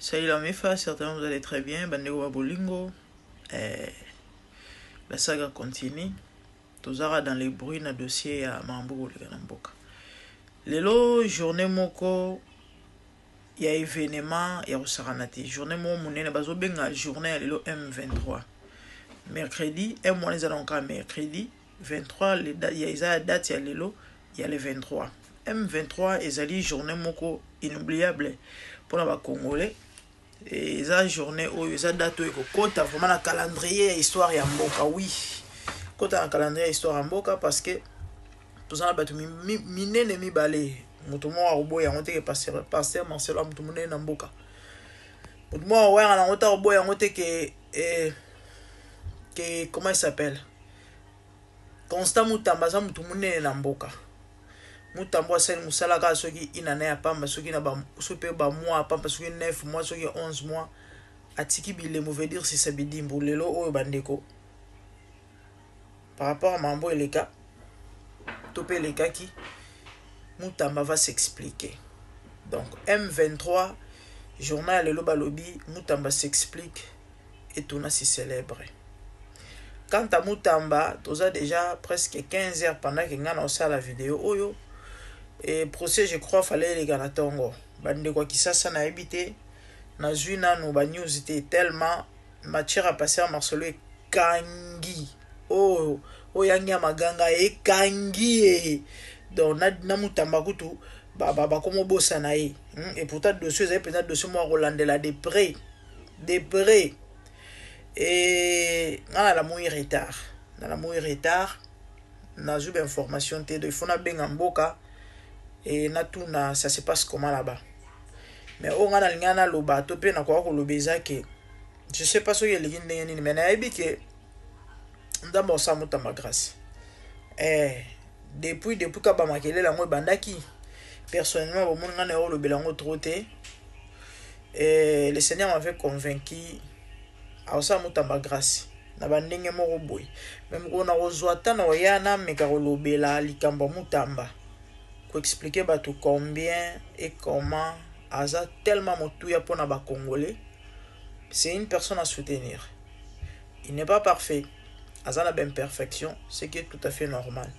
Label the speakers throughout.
Speaker 1: Salut la mefa, certainement vous allez très bien. Bandeko ba bolingo. Eh, la saga continue. Tozara dans les bruits na dossier ya mambo koleka na mboka. Lelo journée moko ya événement ya kosakana te. Journée moko monene bazobenga journée ya lelo M23. Mercredi, M wana eza na mercredi 23 le ya eza ya date ya lelo ya le 23. M23 ezali journée moko inoubliable mpona ba Congolais. Eza journée oyo eza date oyo ekokota vraiment na calendrier ya histoire ya mboka. Oui, kota na calendrier ya histoire ya mboka parce que toza na bato minene mibale. Moto moko akoboya yango te ke pasteur Marcelo, moto monene na mboka. Moto moko akoyanga nango te, akoboya yango te ke comment il s'appelle, Constant Mutamba, aza moto monene na mboka. Mutambo asali mosala kaka soki inana ya pamba, soki na soki mpe bamois ya pamba, soki 9 mois, soki 11 mois, atiki bilembo, veut dire sisa bidimbu. Lelo oyo bandeko, par rapport à mambo eleka to mpe elekaki, Mutamba va s'expliquer. Donc M23, journal ya lelo, balobi Mutamba s'explique et Tunasi célèbre. Quant à Mutamba, toza déjà presque 15 heures pendant que nga na osala vidéo oyo. Et procès, je crois, fallait eleka na ntongo. Bandeko ya Kisasa, nayebi te, nazwi nanu banews te, tellement matière ya pasteur Marcelo ekangi oyo oyo yangi ya maganga ekangi ye. Donc na Mutamba kutu bakoma obosana ye. Et pourtant dossier ezali mpenza dossier moko kolandela de près, de près. E nga nalamuki retard, nalamuki retard, nazwi bainformation te. Donc il faut nabenga mboka e natuna ça se passe comment là-bas. Mais oyo nga nalingi naloba to mpe nakoka koloba eza ke je sais pas soki eleki ndenge nini, mais nayebi ke Nzambe osala Mutamba grâce. Depuis ka bamakelele yango ebandaki, personnellement bomoni ngai na yo olobela yango trop te. Le Seigneur m'avait convaincu aosala Mutamba grâce na bandenge moko boye. Mais mokolo na kozwa ata na oya nameka kolobela likambo ya Mutamba, koexpliquer bato combien et comment aza tellement motuya mpona Bacongolais. C'est une personne à soutenir. Il n'est pas parfait, aza na baimperfection, ce qui est tout à fait normal.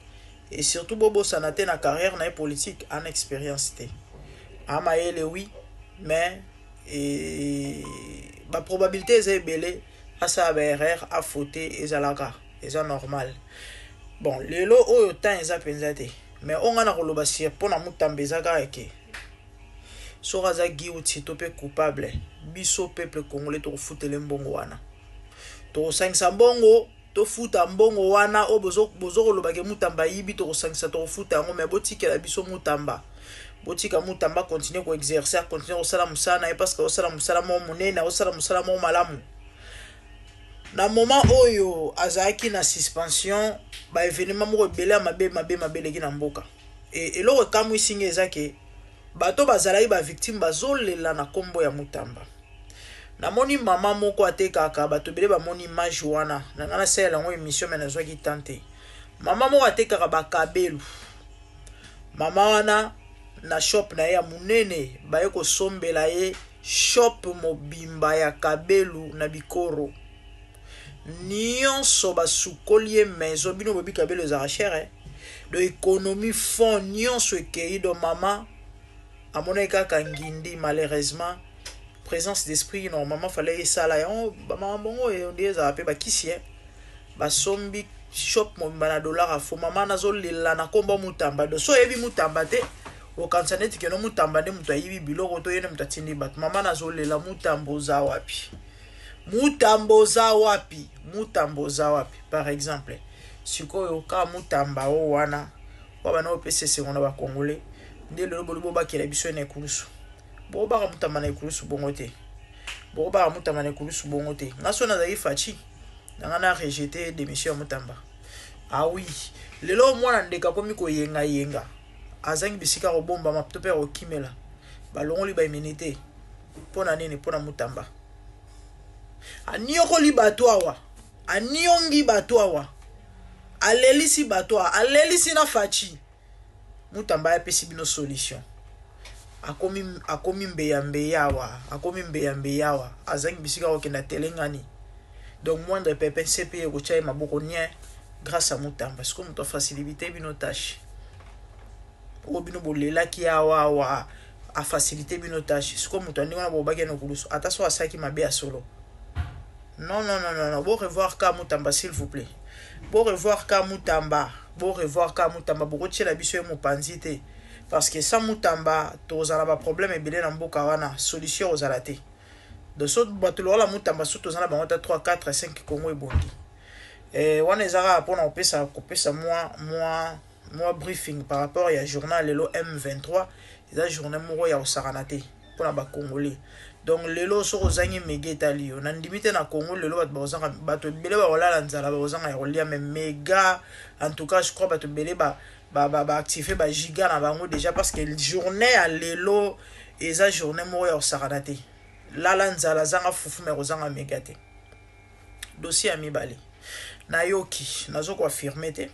Speaker 1: Et surtout bobosana te, na carrière na ye politique ana expérience te. Amayele, oui, mais baprobabilité eza ebele asala baerreur, afaute, ezalaka, eza normal. Bon, lelo oyo temps eza mpenza te, mais oyo ngai na koloba sur mpo na Mutamba eza kaka ke soki aza guilty to mpe coupable, biso peuple congolais tokofutela mbongo wana, tokosangisa mbongo, tofuta mbongo wana oyo bozo kolobake Mutamba ayibi. Tokosangisa, tokofuta yango, mais botikela biso Mutamba, botika Mutamba continue koexercer, continue kosala mosala na ye, parce que osala mosala moko monene, osala mosala moko malamu. Na moment oyo azalaki na suspension, baévénement moko ebele ya mabe mabe mabe eleki na mboka. E eloko ekamwisi nga eza ke bato bazalaki bavictime bazolela na nkombo ya Mutamba. Namoni mama moko atekaka, bato ebele bamoni image wana na ngai, nasalela yango émission, mais nazwaki temps te. Mama moko atekaka bakabelu. Mama wana na shop na ye ya monene, baye kosombela ye shop mobimba ya kabelu na bikoro nyonso, basukoli ye maison. Bino boyebi kabelo ezalaka cher, eh? Donc économie, fond nyonso ekei. Donc mama amonaki kaka ngindi. Malheureusement, présence d'esprit normalement fallait esala yango. Bamama bongo nde ezala mpe bakisi, eh? Basombi shop mobimba na dollar afo. Mama nazolela na nkombo Mutamba. Do so oyebi Mutamba te, okanisa neti keno Mutamba nde moto ayibi biloko to ye nde moto atindi bato. Mama nazolela: "Mutamba oza wapi? Mutamba oza wapi? Mutamba oza wapi?" Par exemple, sikoyo kaka Mutamba oyo wana oyo bana opesa esengo na Bacongolais, nde lelo boli bobakela biso ye na ekulusu. Bobaka Mutamba na ekulusu bongo te, bokobaka Mutamba na ekulusu bongo te. Nga so nazalaki Fatshi na nga na rejeté démission ya Mutamba. Ah oui, lelo mwana ndeko akomi koyengayenga, azangi bisika kobombama to mpe kokimela. Balongoli baimmunité mpo na nini? Mpo na Mutamba aniokoli bato awa, aniongi bato awa, alelisi bato awa, alelisi na Fatshi. Mutamba apesi bino solution. Akomi, akomi mbeya mbeya awa, akomi mbeya mbeya awa, azangi bisika kokenda, telengani. Donc moindre pépin, CPI ekotya ye maboko nien grâce à Mutamba. Sikoyo moto afacilité bino tâche oyo bino bolelaki awa awa, afacilité bino tâche. Sikoyo moto andenge wana bobaki na kulusu, ata so asalaki mabe ya solo. Non, non, non, non, non. Bo revoir ka Mutamba, s'il vous plaît. Bo revoir ka Mutamba, bo revoir ka Mutamba. Bokotiela biso ye mopanzi te, parce que sans Mutamba tozala baproblème ebele na mboka wana, solution ozala te. Donc so bato lokola Mutamba, so toza na bango ta 3, 4, 5, Congo ebongi. Wana eza kaka mpona kopesa mwa briefing par rapport ya journal lelo M23. Eza journée moko ya kosakana te mpona Bacongolais. Donc lelo soki ozangi mega, etali yo. Nandimi te na Congo lelo bato bakozanga, bato ebele bakolala nzala, bakozanga ya kolia, mais méga, en tout cas je crois bato ebele baactive bagiga na bango déjà, parce que journée ya lelo eza journée moko ya kosakana te. Lala nzala, azanga fufu, mais kozanga méga te. Dossier ya mibale, nayoki, nazo koaffirme te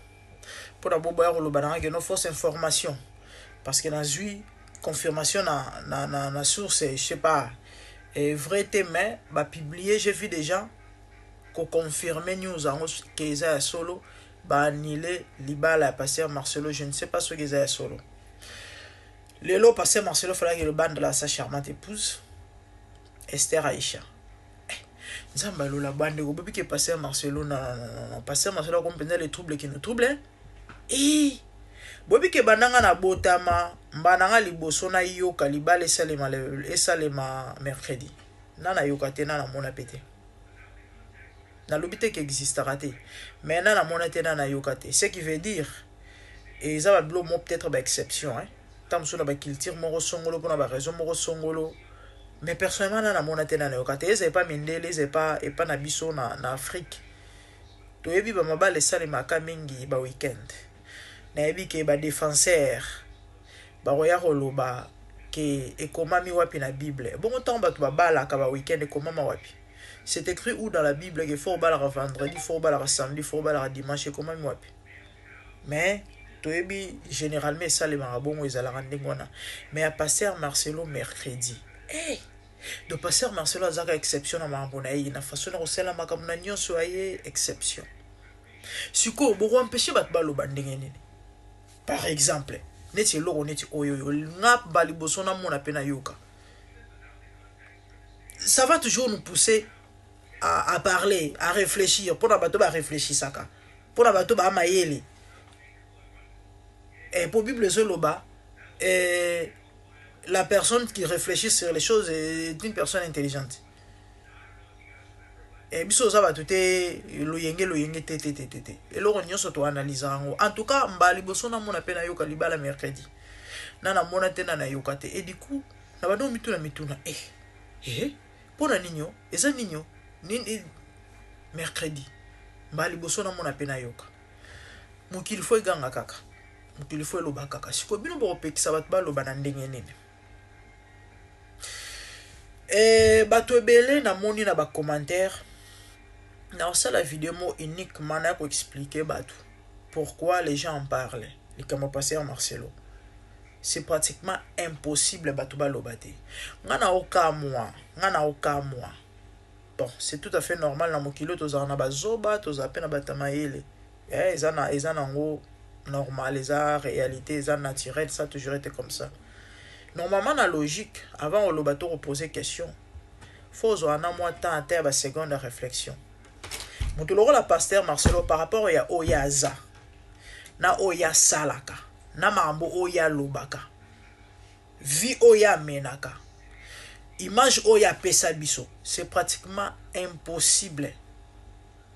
Speaker 1: mpona boboya koloba nanga que non, fausse information, parce que nazwi confirmation na source, je sais pas est vrai te, mais bapublie, j'ai vu déjà koconfirme news yango ke eza ya solo, baannule libala ya pasteur Marcelo. Je ne sais pas soki eza ya solo. Lelo pasteur Marcelo falaki lobandela sa charmante épouse Esther Aisha. Nzambe alola, bandeko, boyebi ke pasteur Marcelo, non, non, non, non, pasteur Marcelo akomi mpenza le trouble qui nous trouble. E boyebi ke bandanga na botama, mbanda nga liboso nayoka libala esalema mercredi, na nayoka te, na namona pe te. Nalobi te ke existaka te, mais na namona te, na nayoka te. Ce qui veut dire eza babilo mo peut-être baexception, hein? Ta mosusu na baculture moko songolo, mpona baraison moko songolo, mais personnellement na namona te, na nayoka te. Eza epa mindele, eza epa na biso na Afrique. Toyebi bamabala esalemaka mingi baweekend. Nayebi ke badéfenseur bakoya koloba ke ekomami wapi na Bible? Bongo ntango bato babalaka baweekend, ekomama wapi? C'est écrit où dans la Bible ke faut obalaka vendredi, faut obalaka samedi, faut obalaka dimanche? Ekomami wapi? Mais toyebi généralement esalemaka bongo, ezalaka ndenge wana. Mais ya pasteur Marcelo mercredi, hey! Donc pasteur Marcelo azaka exception na makambo na ye, na façon na kosala makambo na nyonso ya ye, exception. Sikoyo bokoempêche bato baloba ndenge nini? Par exemple neti eloko neti oyo oyo nga baliboso namona mpe nayoka, ça va toujours nous pousser à parler, à réfléchir. Mpona bato baréfléchisaka, mpona bato bamayele, po Bible ezoloba la personne qui réfléchit sur les choses est une personne intelligente. Biso oza bato te loyenge loyenge te te te te te. Eloko nyonso toanalyse yango. En tout cas mbala liboso namona mpe nayoka libala mercredi, na namona te, na nayoka te. Et du coup na bando mituna mituna mpo na nini o eza nini o nini mercredi? Mbala liboso namona mpe nayoka. Mokili faut eganga kaka, mokili faut eloba kaka. Sikoyo bino bokopekisa bato baloba na ndenge nini? Bato ebele namoni na bacommentaire. Naosala video mo uniquement na koexplike bato pourquoi les gens en parlent. Likambo pasteur Marcelo, c'est pratiquement impossible bato baloba te. Nga na okamwa, nga na okamwa. Bon, c'est tout à fait normal. Na mokili oyo tozala na bazoba, tozala mpe na bato ya mayele. Eza nango normal, eza réalité, eza naturel, ça a toujours été comme ça. Normalement na logique, avant oloba to kopose question, faut ozwa na mwa temps, ata ya baseconde ya réflexion. Moto lokola pasteur Marcelo, par rapport ya oyo aza na oyo asalaka, na makambo oyo alobaka, vie oyo amenaka, image oyo apesa biso, c'est pratiquement impossible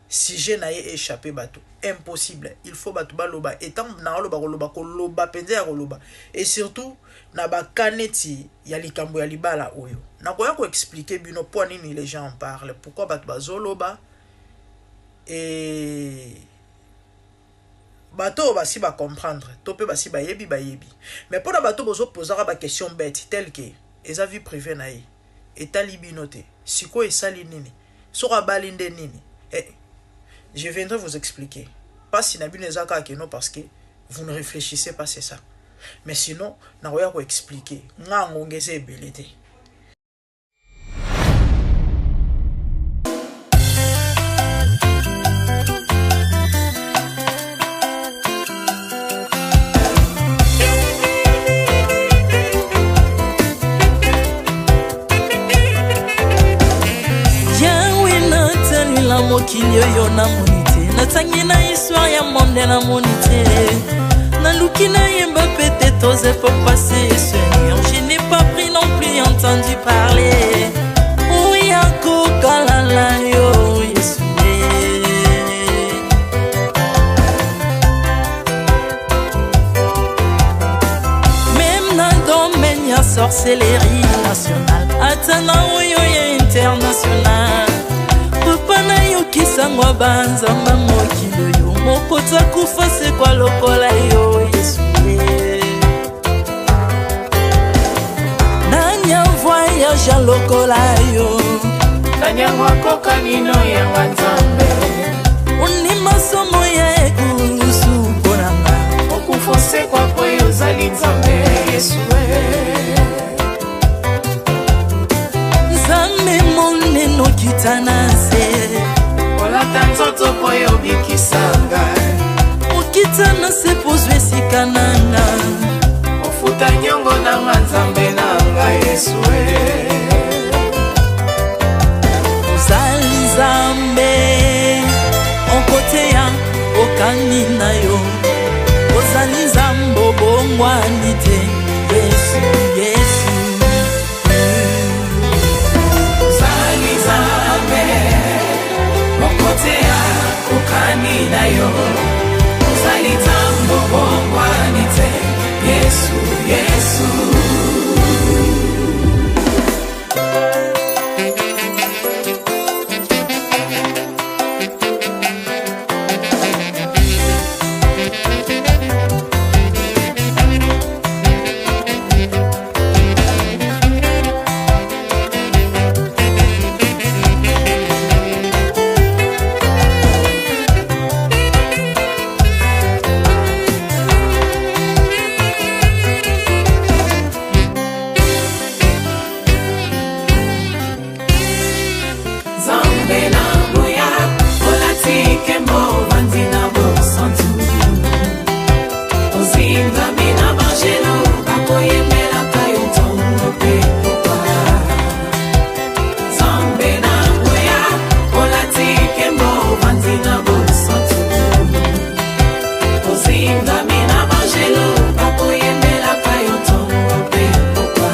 Speaker 1: sujet na ye échappé bato. Impossible. Il faut bato baloba. Etant na oloba, koloba, koloba mpenza ya koloba, et surtout na baka neti ya likambo ya libala oyo. Nakoya koexplike bino mpo nini les gens en parlent, pourquoi bato bazoloba. E bato oyo basi bacomprendre to mpe basi bayebi, bayebi. Mais mpona bato bozopozaka baquestion bête tel ke eza vie privée na ye, etali bino te, sikoyo esali nini soki abali nde nini? Je viendrai vous expliquer. Mpasi na bino eza kaka que non, parce que vous ne réfléchissez pas, c'est ça. Mais sinon nakoya ko expliquer nga ngonga eza ebele te.
Speaker 2: Mokili oyo namoni te, natangi na histoire ya monde namoni te, naluki nayemba peut-être aux époques passées. Seigneur, je n'ai pas pris non plus entendu parler oya kokalala yo Yesu. Même na domaine ya sorcellerie nationale, ata na oyo ya international, papa nayokisango banzamba mokili oyo moko takufa sekwa lokola yo Yesu. Nani avoyage lokola yo?
Speaker 3: Nani yango akoka nino yanga Nzambe?
Speaker 2: Ondima somo ya ekulusu mpo na nga.
Speaker 3: Okufa osekwa po yo ozali Nzambe Yesu.
Speaker 2: Nzambe monene okita na nse,
Speaker 3: olata nzoto po yo obikisa ngai.
Speaker 2: Okita na se po ozwa esika na nga.
Speaker 3: Ofuta nyongo na nga Nzambe na ngai Yesu.
Speaker 2: Ozali Nzambe okoteya okani na yo, ozali Nzambe obongwani te Yesu, Yesu.
Speaker 3: Ozali Nzambe okoteya okani na yo, ozali Nzambe obongwani te Yesu, Yesu. Nzambe na nguya, olati nkembo, ovandi na bosantu. Ozingami na bangelo, bakoyembelaka yo ntongo mpe pokwa. Nzambe na nguya, olati nkembo, ovandi na bosantu. Ozingami na bangelo, bakoyembelaka yo ntongo mpe pokwa.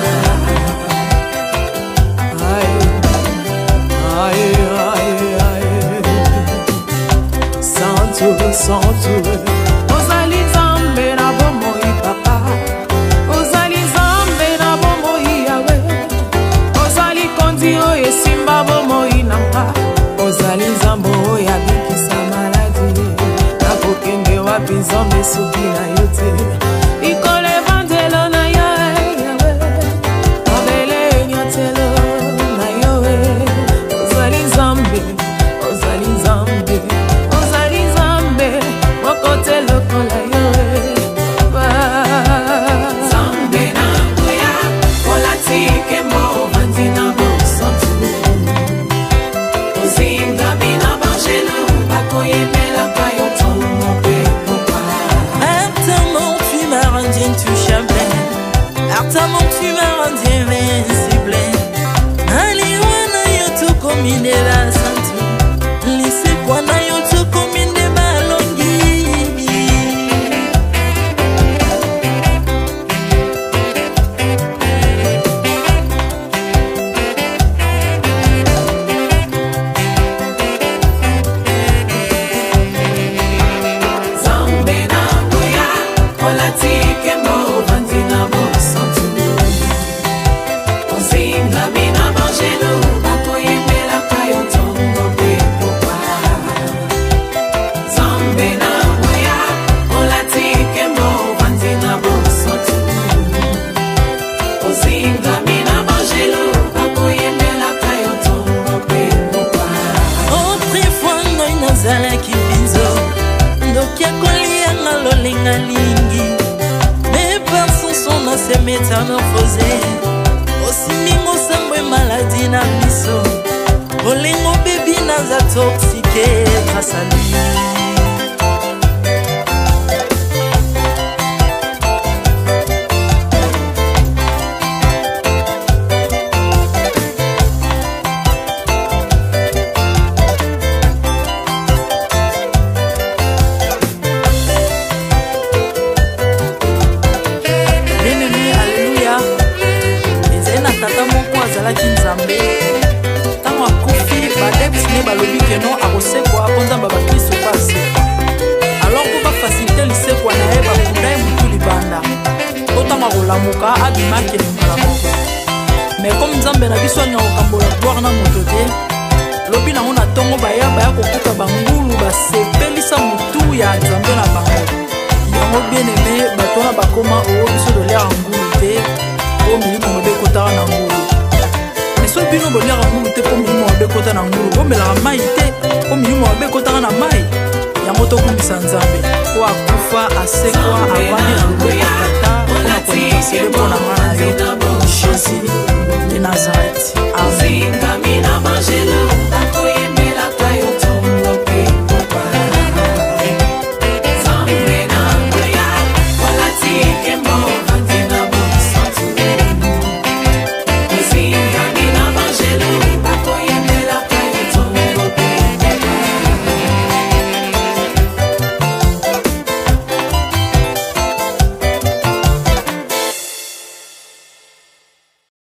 Speaker 4: Aïe, aïe, aïe, santu, santu. Ozali Nzambe na bomoi papa, ozali Nzambe na bomoi Yawe, ozali kondi oyo esimba bomoi na nga, ozali Nzambe oyo abikisa maladi. Nakokende wapi Nzambe soki na yo te? Likolo evandelo na yo Yawe, mabele enyatelo na yo. Ozali Nzambe, ozali Nzambe, ozali Nzambe moko te lokola yo.
Speaker 3: Nzambe na nguya, olati nkembo, ovandi na bosantu. Ozingami na bangelo, bakoyembelaka yo ntongo mpe pokwa.
Speaker 2: Par ta mort tu m'as rendu intouchable, par ta mort tu m'as rendu invincible. Naliwa na yo tokomi nde basantu, lisekwa na yo tokomi nde balongi.
Speaker 3: Nzambe na nguya, olati nkembo, ovandi na bosantu. Ozingami na bangelo, bakoyembelaka yo ntongo mpe pokwa. Nzambe na nguya, olati nkembo, ovandi na bosantu. Ozingami na bangelo, bakoyembelaka yo ntongo mpe pokwa.
Speaker 2: Autrefois ngai nazalaki mbinzo, ndoki akolianga lolenga lingi. Me Bolingo bebi naza toxique grâce à lui. Bien-aimé, alleluya. Ezali na tata moko azalaki Nzambe. Ntango akufi, baadeptes ne balobi keno akosekwa mpo Nzambe ya bakristo mpe asekwa. Alors mpo bafacilite lisekwa na ye, bakunda ye motu libanda mpo ntango akolamuka abima akende mbala moko. Mais comme Nzambe na biso alingaka kokambola gloire na moto te, lobi nango na ntongo baya baya kokuta bangulu basepelisa motu ya Nzambe na bango. Yango bien aimé, bato wana bakoma oo biso toliaka ngulu te mpo milimo mabe ekotaka na ngulu. Mais soki bino boliaka ngulu te mpo milimo mabe ekota na ngulu, bomelaka mai te mpo milimo mabe ekotaka na mai. Yango tokumbisa Nzambe mpo akufa, asekwa, avandi na loboko.